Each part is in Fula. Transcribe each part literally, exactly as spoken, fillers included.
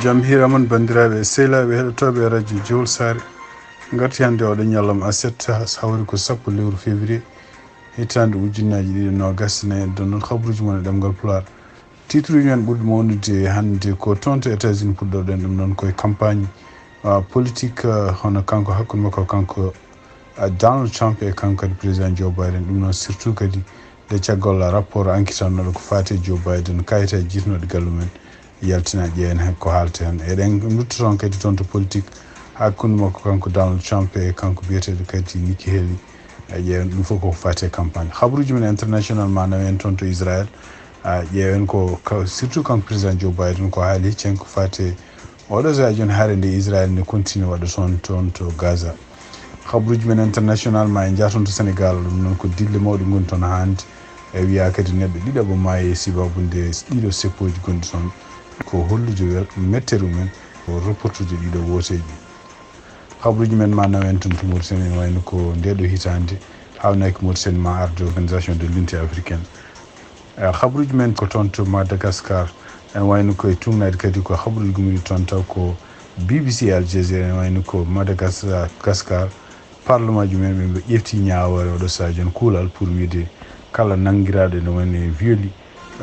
Jam hiira mon, banndiraaɓe e sehilaaɓe heɗotooɓe e radio Jowol Saare. Ngarti hannde oɗo ñalawma aset, hawri ko sappo lewru février, hitaande ujunnaaji ɗiɗi e noogas e nayi. Ɗon noon, habruuji mon e ɗemngal Pulaar. Titre uji men ɓurɗi mawnude hannde ko toon to États-Unis puɗɗoɗen ɗum noon koye campagne, ah, politique, ah, hono kanko hakkunde makko kanko, ah, Donald Trump e kanko kadi président Joe Biden. Ɗum noon surtout kadi nde caggal rapport enquêtannooɗo ko faati e Joe Biden, kayitaaji jiytunooɗi galle mum en yaltina ƴeewen heen ko haalta heen. Eɗen ndutto toon kadi toon to politique hakkunde makko kanko Donald Trump e kanko biyeteeɗo kadi Nikki Haley. E ƴeewen ɗum fof koko faati e campagne. Habruuji men international ma nawen toon to Israël. A ƴeewen ko ka-, surtout kanko président Joe Biden ko haali hecci heen ko faati e oɗo sahaa jooni hare nde Israël ne continue waɗa toon, toon to Gaza. Habruuji men international ma en njah toon to Sénégal, ɗum noon ko dille mawɗe ngoni toon hannde. E wiya kadi neɗɗo ɗiɗaɓo maayi e sababu nde ɗiɗo seppooji gonɗi toon. Ko hollude wel-, mettere mum en, ko reportude ɗiɗo wooteeji. Habruuji men ma nawen toon to Mauritanie, ene wayno ko nde ɗo hitaande haawnaki Mauritanie ma arde Organisation de l'Unité Africaine. Eh, habruuji men ko toon to Madagascar, ene wayno ko e tuugnaade kadi ko habruuji gummiiɗi toon taw ko B B C Al Jazeera, ene wayno ko Madagascar, parlement ji men ɓe ƴefti ñaawoore oɗo sahaa jooni kuulal pour wiide kala nanngiraaɗo ene wayno e violi,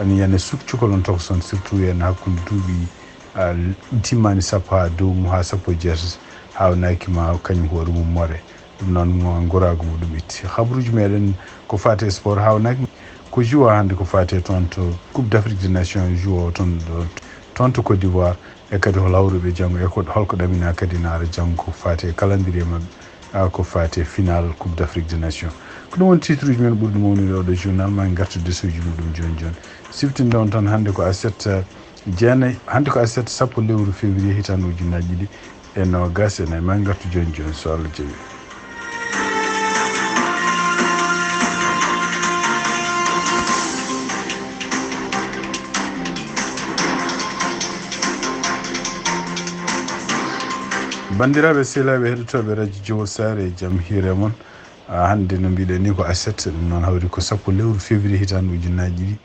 ene yana suk-, cukalon tokosoo, surtout en hakkunde duuɓi, ah, timmaani sappo haa dow mum, haa sappo e jeetati, haawnaaki ma kañum hoore mum more. Ɗum noon mo ngoraagu muɗum itti. Habruuji meɗen ko faati e sport, haawnaaki ko juwa hannde ko faati e toon to Coupe d'Afrique des Nations juwa toon ɗo, toon to Côte d'Ivoire. E kadi hol hawruɓe janngo, e ko, holko ɗamina kadi naara janngo ko faati e calendrier maɓɓe, a, ko faati e final Coupe d'Afrique des Nations. Ko ɗum woni titre uji men ɓurɗi mawnude oɗo journal, ma en ngartu desuuji muɗum jooni jooni. Siftinɗo on tan hannde ko aset, eh, jeenayi, hannde ko aset sappo lewru février hitaande ujunnaaji ɗiɗi e noogas e nayi. Ma en ngartu jooni jooni so Allah jaɓi. Banndiraaɓe sehilaaɓe heɗotooɓe radio Jowol Saare, e jam hiire mon. Ah, hannde no mbiɗen ni ko aset, ɗum noon hawri ko sappo lewru février hitaande ujunnaaji ɗiɗi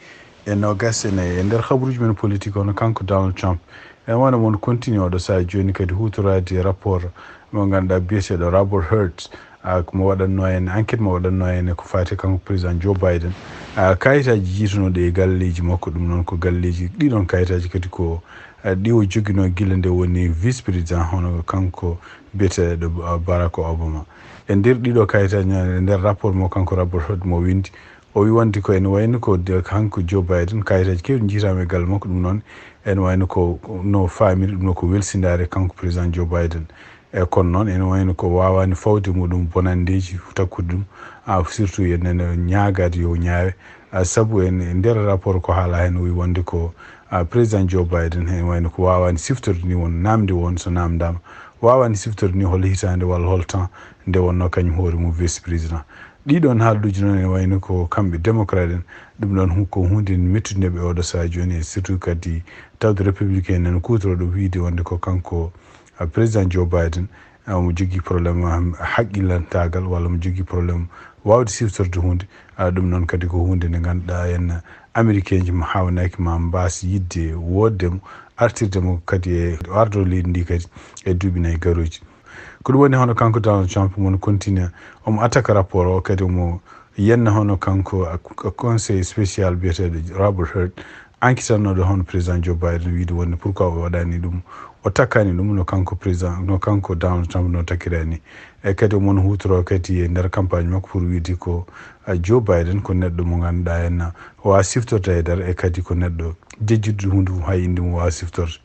e noogas e nayi. E nder habruuji men politique, hono kanko Donald Trump, ene wano mon continue oɗo sahaa jooni kadi huutoraade rapport mo ngannduɗaa biyeteeɗo Robert Hur, ah, ko mo waɗatnoo heen enquête, mo waɗatnoo heen ko faati kanko président Joe Biden. Ah, kayitaaji jiytunooɗi e galleeji makko, ɗum noon ko galleeji, ɗiɗon kayitaaji kadi ko, ah, ɗi o joginoo gila nde woni vice président, hono kanko biyeteeɗo, ah, Barack Obama. E nder ɗiɗo kayitaaji, e nder rapport mo kanko Robert Hur mo winndi, o wi wonde ko ene wayno ko de-, kanko Joe Biden, kayitaaji keewɗi njiytaama e galle makko, ɗum noon ene wayno ko, ko no faamiri ɗum no ko welsindaare kanko président Joe Biden. E kono noon ene wayno ko waawaani fawde muɗum bonanndeeji takkude ɗum, a, surtout ene ñaagaade yo ñaawe, a, sabu en e nder rapport ko haalaa heen o wi wonde ko, a, président Joe Biden ene wayno ko waawaani siftorde ni won naamnde won so naamndaama, waawaani siftorde ni hol hitaande walla hol temps nde wonnoo kañum hoore mum vice président. Ɗiɗon haalduuji noon ene wayno ko kamɓe démocrate en, ɗum ɗon hu-, ko huunde mettude nde ɓe oɗo sahaa jooni, e surtout kadi tawde républicain en kuutoroo ɗum wiyde wonde ko kanko, ah, président Joe Biden, ah, omo jogii problème, ah, haqqillantaagal walla omo jogii problème waawde siftorde huunde. Ah, ɗum noon kadi ko huunde nde ngannduɗaa en américain ji mo haawnaaki ma mbaas yiɗde woodde mo, artirde mo kadi e ardo leydi ndi kadi e duuɓi nayi garooji. Ko ɗum woni hono kanko Donald Trump mon continue omo attaque rapport o, kadi omo yenna hono kanko a, a conseil spécial biyeteeɗo Robert Hur, enquêtannooɗo hono président Joe Biden, wiide wonde pourquoi o waɗaani ɗum, o takkaani ɗum no kanko président, no kanko Donald Trump no takkiraani. E kadi omon huutoroo kadi e nder campagne makko pour wiide ko, a, Joe Biden ko neɗɗo mo ngannduɗaa en o waawaa siftorde e nder, e kadi ko neɗɗo jejjitɗo huunde mum hay innde mum waawaa siftorde.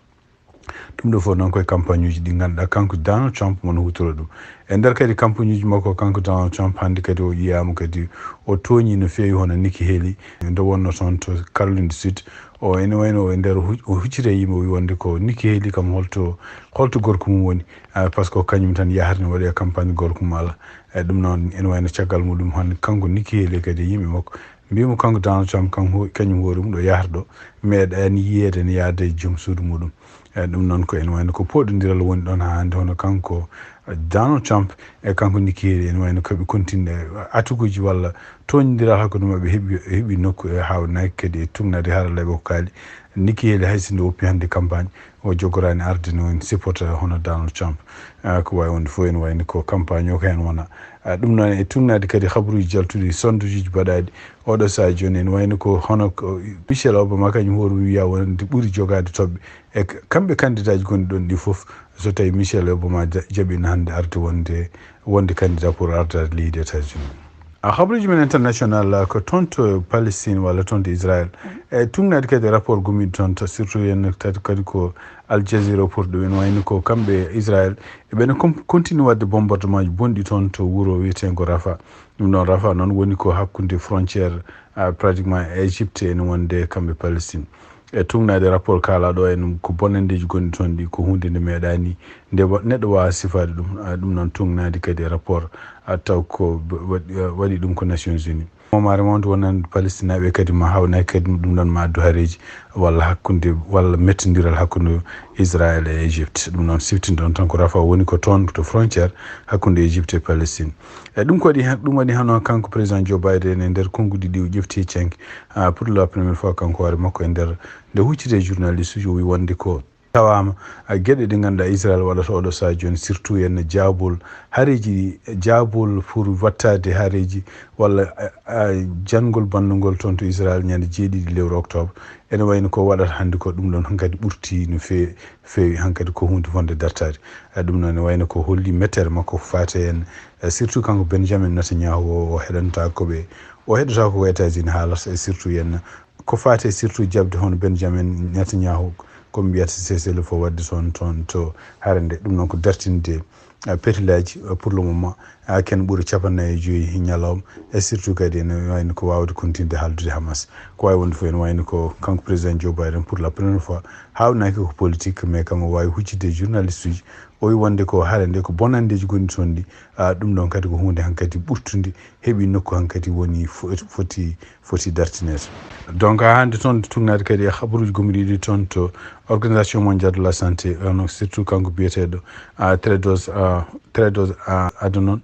Ɗum ɗo fof noon koye campagne uji ɗi ngannduɗaa kanko Donald Trump mon huutoroo ɗum. E nder kadi campagne uji makko kanko Donald Trump hannde kadi o yiyaama kadi o tooñii no feewi hono Nikki Haley nde wonnoo toon to Caroline du Sud. O ene wayno o e nder hu-, o huccita e yimɓe o wi wonde ko Nikki Haley kam holto, holto gorko mum woni. Ah, par ce que ko kañum tan yahata ne waɗoya campagne gorko mum alaa. E ɗum noon ene wayno caggal muɗum hannde kanko Nikki Haley kadi e yimɓe makko mbiimo kanko Donald Trump, kanko ho-, kañum hoore mum ɗo yahata ɗo, meeɗaani yiyeede ne yahda e joom suudu muɗum. E ɗum noon ko ene wayno ko pooɗondiral woni ɗoon haa hannde, hono kanko, eh, Donald Trump e kanko Nikki Haley ene wayno ko ɓe continue attuguuji walla tooñondiral hakkunde maɓɓe heɓi, heɓi nokku e haawnaaki kadi e tuugnaade haralleeɓe ko kaali. Nikki Haley hay si nde woppi hannde campagne, o jogoraani arde no en supporter hono Donald Trump. Ah, ko waawi wonde fof ene wayni ko campagne o ko heen wona. Ah, ɗum noon e tugnaade kadi habaruuji jaltuɗi, sondageji baɗaaɗi, oɗo sahaa jooni ene wayni ko hono ko Michelle Obama kañum hoore wiya wonde ɓuri jogaade toɓɓe. E k-, kamɓe candidatji gonɗi ɗon ɗi fof, so tawi Michelle Obama ja-, jaɓiino hannde arde wonde, wonde candidat pour arde Leydi États-Unis. A habaruuji men international, ko toon to Palestine walla toon to Israël. E tugnaade kadi rapport gumiiɗo toon to, surtout en tati kadi ko Al Jazeera pour ɗum en wayni ko kamɓe Israël, eɓene com-, continue waɗde bombardement ji bonɗi toon to wuro wiyeteengo Rafah. Ɗum ɗon Rafah noon woni ko hakkunde frontière, ah, pratiquement Égypte ene wonde kamɓe Palestine. E tugnaade rapport kaalaaɗo en ko bonanndeeji gonɗi toon ɗi ko huunde nde meeɗaani nde wa-, neɗɗo waawa sifaade ɗum. Ah, ɗum noon tugnaade kadi e rapport, ah, taw ko b-, waɗi, ah, waɗi ɗum ko Nations Unies. Momaare mawde wonande Palestinaaɓe kadi ma hawnaaki kadi ɗum ɗon ma addu hareeji walla hakkunde, walla mettondiral hakkunde Israël e Égypte. Ɗum noon siftinɗon tan ko Rafah woni ko toon to frontière hakkunde Égypte e Palestine. E ɗum ko waɗi hen, ɗum waɗi hano kanko président Joe Biden e nder konnguɗi ɗi o ƴefti e canki, ah, pour la première fois kanko hoore makko e nder nde hucciti e journaliste uji o wi wonde ko tawaama, ah, geɗe ɗe ngannduɗaa Israël waɗata oɗo sahaa jooni, surtout henna jaabol hareeji, jaabol pour wattaade hareeji walla, ah, ah, janngol banndugol toon to Israël ñande jeeɗiɗi lewru octobre. Ene wayno ko waɗata hannde ko ɗum ɗon hankadi ɓurti no fe-, feewi hankadi ko huunde wonde dartaade. Ah, ɗum noon ne wayno ko holli mettere makko ko faati heen, ah, surtout kanko Benjamin Netanyahu o, o heɗanta ko ɓe, o heɗota ko États-Unis haalata, e surtout henna ko faati e surtout jaɓde hono Benjamin Netanyahu, ko mbiyata cessez-le-feu waɗde toon, toon to hare nde. Ɗum noon ko dartinde, ah, petilaaji, ah, pour le moment, ah, ken ɓuri capanɗe nayi e joyi ñalawma, e surtout kadi ene wayno ko waawde kontinde haaldude Hamas. Ko waawi wonde fof ene wayno ko kanko président Joe Biden pour la première fois haawnaaki ko politique, mais kanko waawi huccitde e journaliste uji, o wi wonde ko hare nde ko bonanndeeji gonɗi toon ɗi, ah, ɗum ɗon kadi ko huunde hankadi ɓurtunde, heɓi nokku hankadi woni fo-, foti, foti dartineede. Donc, haa hannde toon tugnaade kadi e habaruuji gomɗiiɗi toon to Organisation Mondiale de la Santé, hono surtout kanko biyeteeɗo, ah, Tedros, ah, Tedros, ah, Adhanom.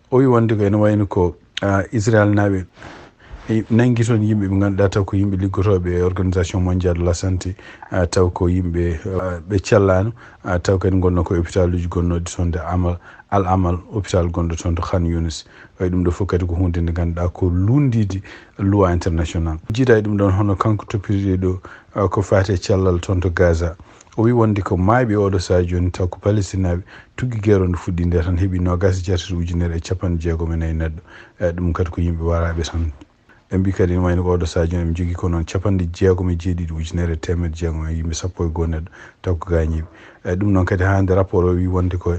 O wi wonde ko ene wayno ko, ah, Israël naaɓe e nanngi toon yimɓe ɓe ngannduɗaa taw ko yimɓe liggotooɓe e Organisation Mondiale de la Santé, ah, taw ko yimɓe, ah, ɓe cellaano, ah, taw kadi ngonnoo ko hôpitaluuji gonnooɗi toon to Amal, Al Amal, hôpital gonɗo toon to Khan Younis. Wayi ɗum ɗo fof kadi ko huunde nde ngannduɗaa ko lunndiide loi international. Jiida e ɗum ɗon hono kanko toppitiiɗo, ah, ko faati e cellal toon to Gaza. O wi wonde ko maayɓe oɗo sahaa jooni taw ko Palestinaaɓe tuggi geeroonde fuɗɗii nde tan heɓi noogaas e jeetati ujunere e capanɗe jeegom e nayi neɗɗo. E ɗum kadi ko yimɓe waraaɓe tan. Ɓe mbi kadi ene wayno ko oɗo sahaa jooni ɓe njogii ko noon capanɗe jeegom e jeeɗiɗi ujunere e teemedde jeegom e yimɓe sappo e goo neɗɗo taw ko gaañiiɓe. E ɗum noon kadi haa hannde rapport o wi wonde ko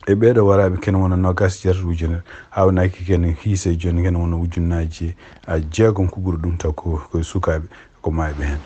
e ɓeeɗo waraaɓe kene wona noogaas e jeetati ujunere, haawnaaki kene hiise jooni kene wona ujunnaaji, ah, jeegom ko ɓuri ɗum taw ko, ko sukaaɓe ko maayɓe heen.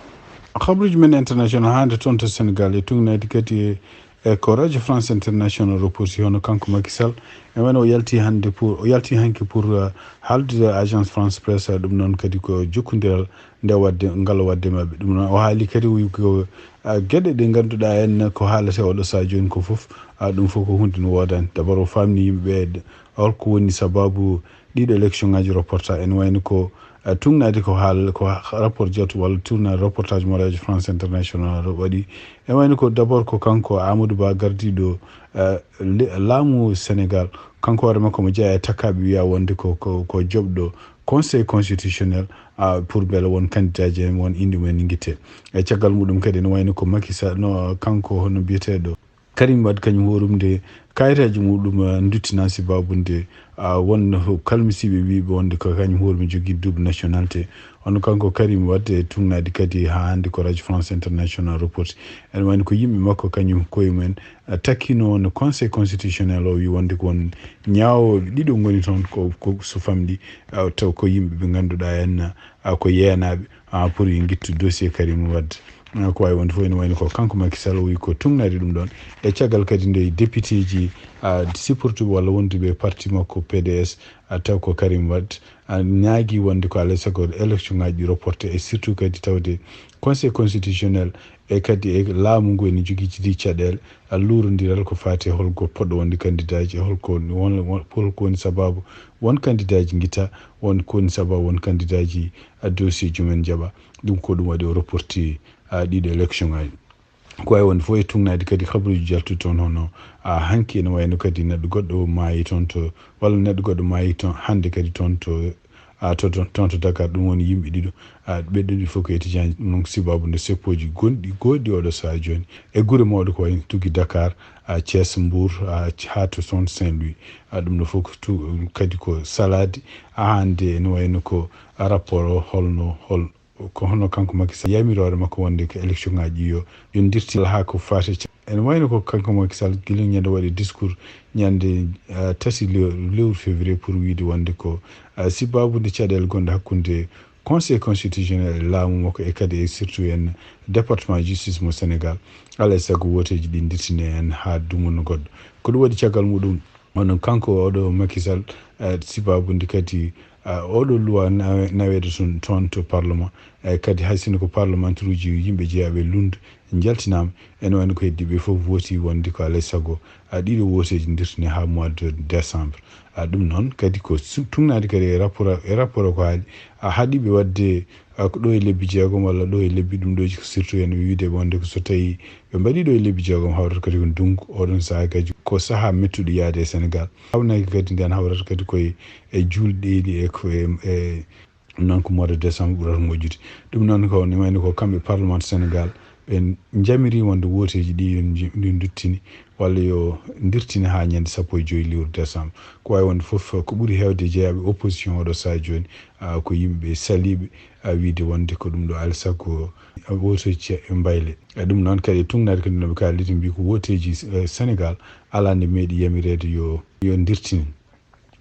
Habaruuji men international haa hannde toon to Sénégal e tugnaade kadi e, e ko Radio France International reporti hono kanko Macky Sall. E wano o yalti hannde pour, o yalti hanki pour, ah, haaldude Agence France Presse, ah, ɗum noon kadi ko jokkondiral nde waɗde, ngal waɗde maɓɓe. Ɗum noon o haali kadi o wi ko, ah, geɗe ɗe ngannduɗaa en ko haalata oɗo sahaa jooni ko fof, ah, ɗum fof ko huunde no woodaani. D'abord o faamni yimɓe ɓe holko woni sababu ɗiɗo élection ngaji reporta. Ene wayno ko, eh, tugnaade ko haal, ko ha-, rapport jatu walla tourna reportage mo Radio France International waɗi. Ene wayno ko d'abord ko kanko Amadou Ba gardiiɗo, eh, le-, laamu Sénégal. Kanko hoore makko mo jeyaa e takkaaɓe wiya wonde ko, ko, ko joɓɗo Conseil constitutionnel, ah, pour mbele won candidat ji en won innde mumen ngitte. E caggal muɗum kadi ene wayno ko Macky Sall, no, kanko hono biyeteeɗo Karim Wade kañum hoore mum nde kayitaaji muɗum, ah, nduttinaa sababu nde, ah, won kalmisiiɓe wiiɓe wonde ko kañum hoore mum jogii double nationalité. Hono kanko Karim Wade e tugnaade kadi haa hannde ko Radio France International reporti. Ene wayno ko yimɓe makko kañum koye mumen, ah, takkino no Conseil constitutionnel o wi wonde ko won ñaawooɓe ɗiɗo ngoni toon ko, ko so famɗi, ah, taw ko yimɓe ɓe ngannduɗaa en, ah, ko yeenaaɓe, ah, pour yo ngittu dossier Karim Wade. Ah, ko waawi wonde fof ene wayno ko kanko Macky Sall o wi ko tugnaade ɗum ɗoon. E caggal kadi nde député ji, ah, supportuɓe walla wonduɓe e parti makko P D S, ah, taw ko Karim Wade, ah, ñaagi wonde ko alaa e sago élection ngaji ɗi reporté e surtout kadi tawde Conseil constitutionnel e kadi e laamu ngu ene jogii ɗii caɗeele, ah, luurondiral ko faati e holko poɗɗo wonde candidat ji, e holko won, won, holko woni sababu won candidat ji ngitta, won ko woni sababu won candidat ji, ah, dossier ji mumen njaɓa. Ɗum ko ɗum waɗi o reporti, ɗiɗo élection ngaji. Ko wawi wonde fof e tugnaade kadi habaruuji jaltuɗi toon, hono hanki ene wayno kadi neɗɗo goɗɗo maayi toon to, walla neɗɗo goɗɗo maayi toon hannde kadi toon to, to, to, toon to Dakar. Ɗum woni yimɓe ɗiɗo, ɓe ɗiɗo fof ko étudiant ji. Ɗum noon ko sababu nde seppooji gonɗi, goɗɗi oɗo sahaa jooni e gure mawɗe ko wayno tuggi Dakar, Thiès, Mbour, haa to toon Saint-Louis. Ɗum ɗo fof ko tu-, kadi ko salaade hannde ene wayno ko rapport o holno, hol, ko hono kanko Macky Sall yamiroore makko wonde ko élection ngaji ɗi yo, yo ndirtin haa ko faati. Ene wayno ko kanko Macky Sall gila ñande waɗi discours ñande, ah, tati lew-, lewru février pour wiide wonde ko, ah, sababu nde caɗeele gonɗe hakkunde Conseil constitutionnel e laamu makko e kadi e surtout en département justice mo Sénégal, alaa e sago wooteeji ɗi ndirtine en haa dumunna goɗɗo. Ko ɗum waɗi caggal muɗum onon kanko oɗo Macky Sall, eh, sababu nde kadi, eh, oɗo loi nawe-, naweede toon, toon to parlement, eh, kadi hay sinno ko parlementaire uji yimɓe jeyaɓe lund njaltinaama, ene wayno ko heddi ɓe fof vooti wonde ko alaa e sago, ah, ɗiɗo wooteeji ndirtine haa mois de décembre. Ah, ɗum noon kadi ko su-, tugnaade kadi e rapport, e rapport o ko haali, ah, haɗiɓe waɗde, ah, ko ɗo e lebbi jeegom walla ɗo e lebbi ɗum ɗo ko surtout en wiide wonde ko so tawi ɓe mbaɗi ɗo e lebbi jeegom hawrata kadi ko ndungu, oɗon sahaa kadi ko sahaa mettuɗo yaade e Sénégal. Hawnaaki kadi nden hawrata kadi koye e juulɗe ɗiɗi e ko e, e noon ko mois de décembre ɓurata moƴƴude. Ɗum noon ko ne wayno ko kamɓe parlement Sénégal ɓe njamiri wonde wooteeji ɗi yo nji-, ɗi nduttini walla yo ndirtine haa ñande sappo e joyi lewru décembre. Ko wawi wonde fof ko ɓuri heewde jeyaɓe opposition oɗo sahaa jooni, ah, ko yimɓe saliɓe, ah, wiide wonde ko ɗum ɗo alaa e sago, ah, wooteeji e mbayle. E ɗum noon kadi e tugnaade kadi no ɓe kaalidi mbi ko wooteeji, eh, Sénégal alaa nde meeɗi yamireede yo, yo ndirtine.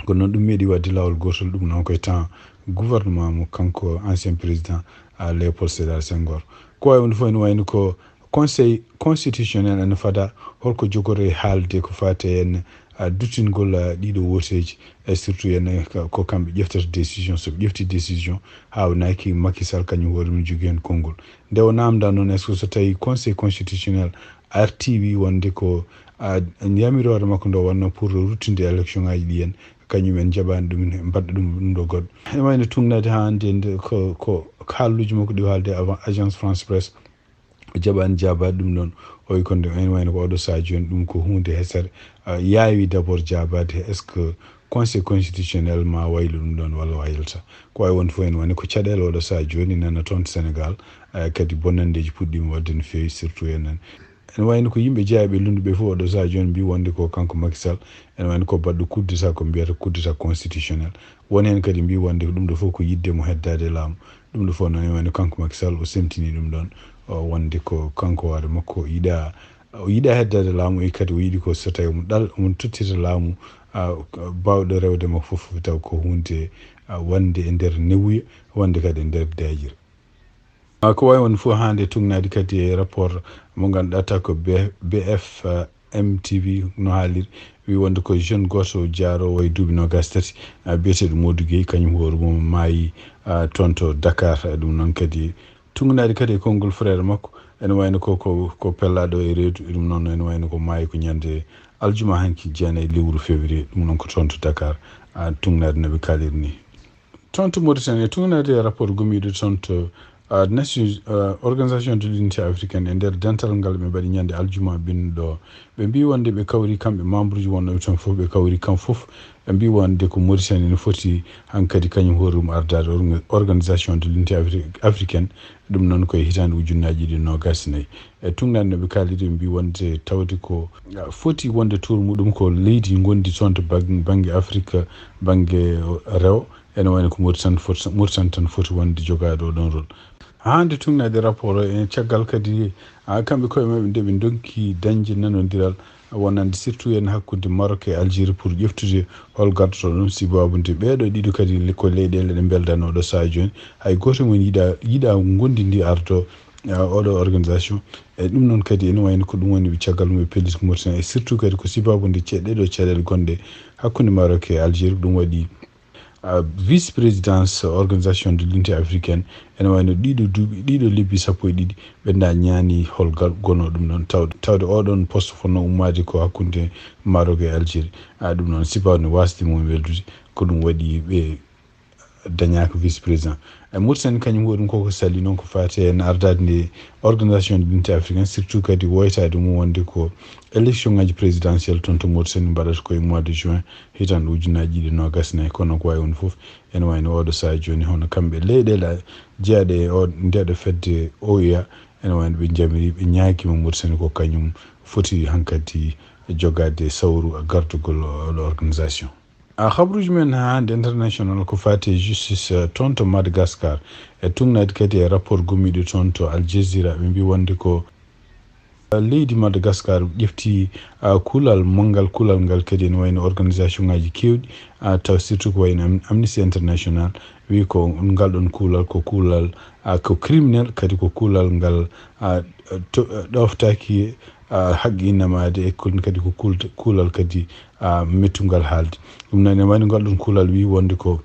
Kono noon ɗum meeɗi waɗde laawol gootol, ɗum noon koye temps gouvernement mo kanko ancien président, ah, Léopold Sédar Senghor. Ko wawi wonde fof ene wayno ko conseil constitutionnel ene fada holko jogori haalde ko faati e en, ah, duttingol, ah, ɗiɗo wooteeji, e surtout en, eh, ko, ko kamɓe ƴeftata décision, so ɓe ƴefti décision hawnaaki Macky Sall kañum hoore mum jogii heen konngol. Nde o naamnda noon est-ce que so tawi conseil constitutionnel arti wi wonde ko, ah, yamiroore makko ndo wonno pour ruttude élection ngaji ɗi en, kañum en njaɓaani ɗum, mbaɗa ɗum ɗum ɗo goɗɗo. Ene wayno tugnaade haa hannde nde ko, ko haalluuji makko ɗi haalde avant Agence France Presse. O jaɓaani jaabaade ɗum ɗoon. O wi ko nde ene wayno ko oɗo sahaa jooni ɗum ko huunde hesere. Ah, yaawi d'abord jaabaade est-ce que conseil constitutionnel ma waylu ɗum ɗoon walla waylata. Ko wawi wonde fof ene wayno ko caɗeele oɗo sahaa jooni nana toon to Sénégal, ah, kadi bonnandeeji puɗɗiima waɗde no feewi surtout enen. Ene wayno ko yimɓe jeyaɓe lunndu ɓe fof oɗo sahaa jooni mbi wonde ko kanko Macky Sall, ene wayno ko baɗɗo coup d'état ko mbiyata coup d'état constitutionnel. Won heen kadi mbi wonde ko ɗum ɗo fof ko yidde mo heddaade e laamu. Ɗum ɗo fof noon ene wayno kanko Macky Sall o semtini ɗum ɗoon, o wonde ko kanko hoore makko o yiɗa, o yiɗa heddaade laamu e kadi o yiɗi ko so tawi omo ɗal, omo tottita laamu, ah, baawɗo rewde makko fof taw ko huunde, ah, wonde e nder newuya, wonde kadi e nder daajira. Ah, ko wawi won fof hannde tugnaade kadi e rapport mo ngannduɗaa ta ko B-, B F, ah, M T V no haaliri, wi wonde ko jeune gooto jaaroowo e duuɓi noogaas tati, ah, biyeteeɗo Modou Gueye, kañum hoore mum maayi, ah, toon to Dakar. Ah, ɗum noon kadi tugnaade kadi e konngol frère makko, ene wayno ko, ko, ko pellaaɗo e reedu, ɗum noon ene wayno ko maayi ko ñande aljuma hanki jeenayi lewru février, ɗum noon ko toon to Dakar, ah, tugnaade no ɓe kaaliri ni. Toon to Mauritanie, tugnaade e rapport gumiiɗo toon to, ah, Nations, ah, Organisation de l'Unité Africaine e nder dental ngal ɓe mbaɗi ñande aljuma binndo. Ɓe mbi wonde ɓe kawri kamɓe membre ji wonnooɓe toon fof, ɓe kawri kam fof. Ɓe mbi wonde ko Mauritanie no foti hankadi kañum hoore mum ardaade orga-, Organisation de l'Unité Afri-, Africaine. Ɗum noon ko e hitaande ujunnaaji ɗiɗi noogaas e nayi. E tugnaade no ɓe kaaliri ɓe mbi wonde tawde ko, ah, foti wonde tour muɗum ko leydi ngondi toon to bang-, bannge Afrique, bannge rewo. Ene wayno ko Mauritanie foti, Mauritanie tan foti wonde jogaaɗo oɗon rôle. Haa nde tugnaade rapport o, e caggal kadi, ah, kamɓe koye maɓɓe nde ɓe ndonki dañde nanondiral wonande surtout en hakkunde Maroc e Algérie pour ƴeftude hol gardoto ɗum, sibabu nde ɓeeɗo ɗiɗo kadi le-, ko leyɗeele ɗe mbeldanooɗo sahaa jooni. Hay gooto mum yiɗa, yiɗa ngondi ndi ardo, ah, oɗo organisation. E ɗum noon kadi ene wayno ko ɗum woni caggal mum e pellital Mauritanie, e surtout kadi ko sibabu nde ce-, ɗeɗo caɗeele gonɗe hakkunde Maroc e Algérie, ɗum waɗi ah, vice-présidence Organisation de l'Unité Africaine, ene wayno ɗiɗo duuɓi, ɗiɗo lebbi sappo e ɗiɗi, ɓe da ñaani hol gal-, gono ɗum ɗon. Tawde, tawde oɗon poste fonno ummaade ko hakkunde Maroc e Algérie. Ah, ɗum noon sibaw ne wasde mum weldude, ko ɗum waɗi ɓe dañaaka vice-président. E Mauritanie kañum woni ɗum koko sali noon ko faati e ardaade nde Organisation de l'Unité Africaine, surtout kadi woytaade mum wonde ko élection ngaji présidentielle toon to Mauritanie mbaɗata koye mois de juin hitande ujunnaji ɗiɗi nogas nayi. Kono ko wawi won fof, ene wayno oɗo saha joni, hono kamɓe leyɗele jeyaaɗe e o ndeɗo fedde O U A, ene wayno ɓe jamiri, ɓe ñaagima Mauritanie ko kañum foti hankadi jogaade sawru gardugol oɗo organisation. A habruji men ha hande international ko fati e justice, eh, toon to Madagascar, e tugnade kadi e rapport gommiɗo toon to Al Jazeera. Ɓe mbi wonde ko, eh, leydi Madagascar ƴefti, ah, kulal manngal, kulal ngal kadi ene wayno organisation ngaji kewɗi, ah, taw surtout ko wayno Am-, Amnesty International wi ko ngal ɗon kulal ko kulal, ah, ko criminel, kadi ko kulal ngal, ah, to, ɗoftaki, ah, haqqi innamaade e kul-, kadi ko kul-, kulal kadi, ah, mettungal haalde. Ɗum noon ene wayno ngal ɗon kulal wi wonde ko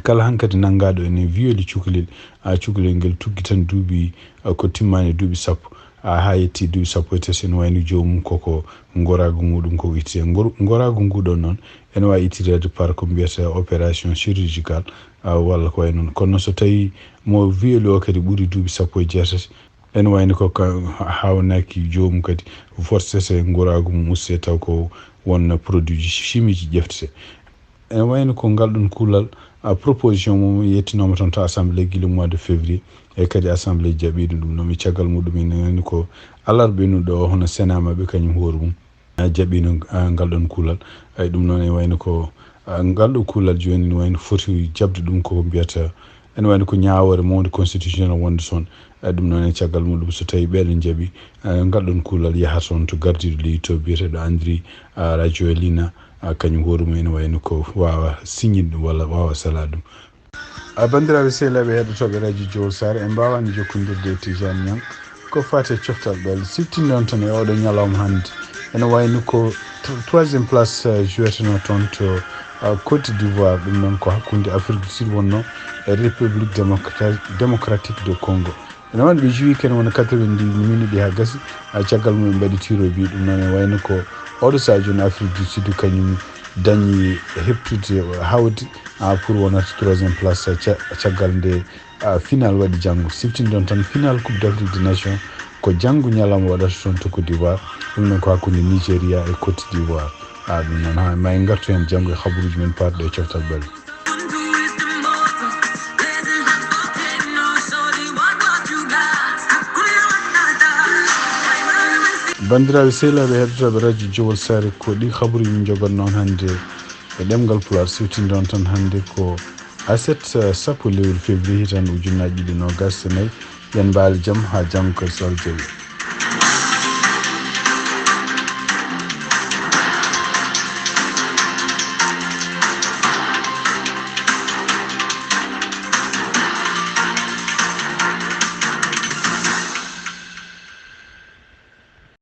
kala hankadi nanngaɗo ene violi cukalel, ah, cukalel ngel tuggi tan duuɓi, ah, ko timmaani duuɓi sappo, ah, haa yetti duuɓi sappo e tati, ene wayno joomum koko ngoraagu muɗum ko ittee. Ngor-, ngoraagu ngu ɗon noon ene waawi ittireede par ko mbiyata opération chirurgicale, ah, walla ko wayi noon. Kono so tawi mo violi o kadi ɓuri duuɓi sappo e jeetati, ene wayno ko ka hawnaki joomum kadi forcete ngoraagu mum uste taw ko won produit ji chimique ji ƴeftete. Ene wayno ko ngal ɗon kuulal, a, proposition mum yettinooma toon to assemblée gila mois de février, e kadi assemblée jaɓiino ɗum ɗon. E caggal muɗum ene wayno ko alarba ɓennuɗo o hono Sénat maɓɓe kañum hoore mum, a, jaɓiino, a, ngal ɗon kuulal. Ay, ɗum noon ene wayno ko, a, ngal ɗo kuulal jooni ene wayno foti jaɓde ɗum ko mbiyata, ene wayno ko ñaawoore mawnde constitutionnel wonde toon. A, ɗum noon e caggal muɗum so tawi ɓeɗon jaɓi, a, ngal ɗon kuulal yaha toon to gardiiɗo leydi to biyeteeɗo Andry, a, Rajoelina, a, kañum hoore mum ene wayno ko waawa siññinde ɗum walla waawa salaade ɗum. A, banndiraaɓe sehilaaɓe heɗotooɓe Radio Jowol Saare, en mbaawaani jokkondirde e Tijani Niang ko faati e coftal ɓelle. Siftinde on tan e oɗo ñalawma hannde, ene wayno ko tr-, troisième place, eh, joueteno toon to, eh, Côte d'Ivoire. Ɗum noon ko hakkunde Afrique du Sud wonno e République Démocra-, Démocratique de Congo. Ene wayno ɓe joué kene wona quatre-vingt-dix minutes haa gasi, a, caggal mum ɓe mbaɗi tir au but. Ɗum noon ene wayno ko oɗo saha jooni Afrique du Sud kañum dañi heɓtude hawde, a, pour wonata troisième place, a, ca-, caggal nde, a, final waɗi janngo. Siftinde on tan final Coupe d'Afrique des Nations ko janngo ñalawma waɗata toon to Côte d'Ivoire. Ɗum noon ko hakkunde Nigeria e Côte d'Ivoire. A, ɗum noon ha ma en ngartu heen janngo e habaruuji men paɗɗo e coftal ɓelle. Banndiraaɓe sehilaaɓe heɗotooɓe Radio Jowol Saare, ko ɗi habaruuji min njogannoo on hannde e ɗemngal Pulaar. Siftinde on tan hannde ko aset, eh, sappo lewru février hitaande ujunnaaji ɗiɗi noogaas e nayi. Yen mbaal jam haa janngo kadi so Allah jaɓi.